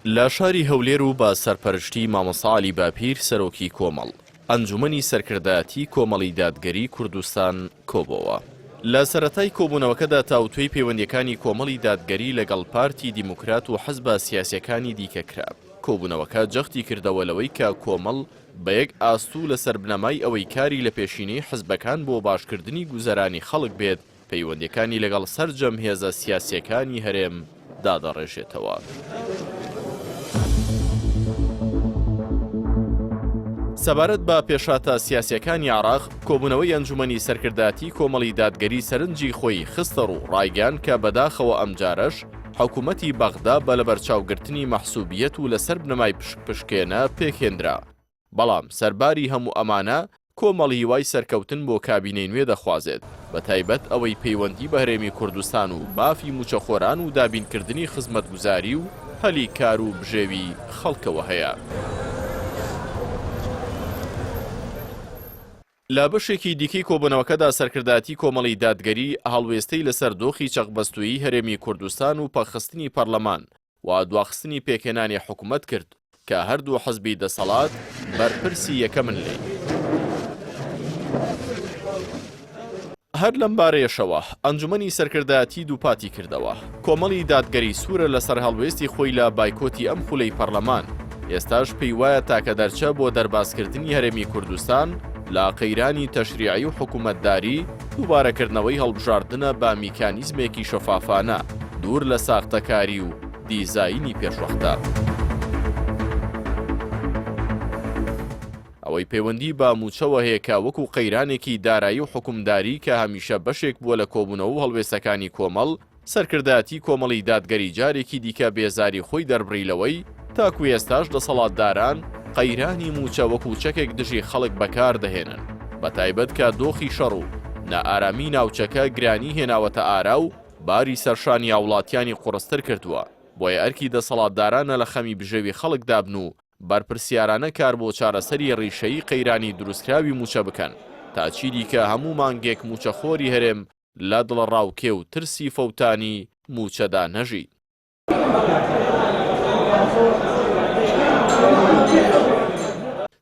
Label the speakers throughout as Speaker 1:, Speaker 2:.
Speaker 1: لە شاری هەولێر و بە سەرپەرشتی مامۆستا عەلی باپیر سەرۆکی کۆمەڵ، ئەنجومەنی سەرکردایەتی کۆمەڵی دادگەری کوردستان کۆبۆوە. لە سەرەتای کۆبوونەوەکەدا تاوتوێی پەیوەندییەکانی کۆمەڵی دادگەری لەگەڵ پارتی دیموکرات و حزبە سیاسییەکانی دیکە کرا. کۆبوونەوەکە جەختی کردەوە لەوەی کە کۆمەڵ بە یەک ئاست و لەسەر بنەمای ئەوەی کاری لەپێشینەی حزبەکان بۆ باشکردنی گوزەرانی خەڵک بێت، پەیوەندیەکانی لەگەڵ سەرجەم هێزە سیاسیەکانی هەرێم دادەڕێژێتەوە. سەبارەت بە پێشهاتە سیاسیەکانی عێراق، کۆبوونەوەی ئەنجومەنی سەرکردایەتی کۆمەڵی دادگەری سەرنجی خۆی خستەڕوو ڕایگەیاند کە بەداخەوە ئەمجارەش حکومەتی بەغدا بە لەبەرچاوگرتنی مەحسوبیەت و لەسەر بنەمای پشکپشکێنە پێکهێنرا، بەڵام سەرباری هەموو ئەمانە، کۆمەڵ هیوای سەرکەوتن بۆ کابینەی نوێ دەخوازێت، بەتایبەت ئەوەی پەیوەندی بە هەرێمی کوردستان و مافی مووچەخۆران و دابینکردنی خزمەتگوزاری و هەلی کار و بژێوی خەڵکەوە هەیە. لە بەشێکی دیکەی کۆبوونەوەکەدا سەرکردایەتی کۆمەڵی دادگەری هەڵوێستەی لەسەر دۆخی چەقبەستوویی هەرێمی کوردستان و پەکخستنی پەرلەمان و دواخستنی پێکهێنانی حکومەت کرد کە هەردوو حزبی دەسەڵات بەرپرسی یەکەمن لێی. هەر لەم بارەیەشەوە ئەنجومەنی سەرکردایەتی دووپاتی کردەوە، کۆمەڵی دادگەری سوورە لەسەر هەڵوێستی خۆی لە بایکۆتی ئەم خولەی پەرلەمان، ئێستاش پێی وایە تاکە دەرچە بۆ دەربازکردنی هەرێمی کوردستان لە قەیرانی تەشریعی و حکومەتداری، دووبارەکردنەوەی هەڵبژاردنە بە میکانیزمێکی شەفافانە، دوور لە ساختەکاری و دیزاینی پێشوەختە. ئەوەی پەیوەندی بە مووچەوە هەیە کە وەکو قەیرانێکی دارایی و حوکمداری کە هەمیشە بەشێک بووە لە کۆبوونەوە و هەڵوێستەکانی کۆمەڵ، سەرکردایەتی کۆمەڵی دادگەری جارێکی دیکە بێزاری خۆی دەربڕی لەوەی تاکو ئێستاش دەسەڵاتداران قەیرانی مووچە وەکو چەکێک دژی خەڵک بەکار دەهێنن بەتایبەت کە دۆخی شەڕ و نائارامی ناوچەکە گرانی هێناوەتە ئارا و باری سەرشانی هاوڵاتیانی قوڕستر کردووە بۆیە ئەرکی دەسەڵاتدارانە لە خەمی بژێوی خەڵکدا بن و بەرپرسیارانە کار بۆ چارەسەری ڕیشەیی قەیرانی دروستکراوی مووچە بکەن تا چیدیکە هەموو مانگێک مووچەخۆری هەرێم لە دڵەڕاوکێ و ترسی فەوتانی مووچەدا نەژی.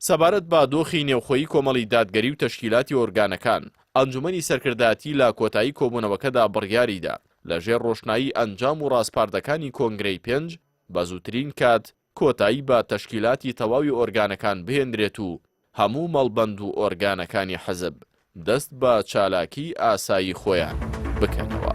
Speaker 1: سەبارەت بە دۆخی نێوخۆیی کۆمەڵی دادگەری و تەشکیلاتی ئۆرگانەکان، ئەنجومەنی سەرکردایەتی لە کۆتایی کۆبوونەوەکەدا بڕیاریدا لەژێر ڕۆشنایی ئەنجام و ڕاسپاردەکانی کۆنگرەی پێنج بە زووترین کات کۆتایی بە تەشکیلاتی تەواوی ئۆرگانەکان بهێنرێت و هەموو مەڵبەند و ئۆرگانەکانی حزب دەست بە چالاکیی ئاسایی خۆیان بکەنەوە.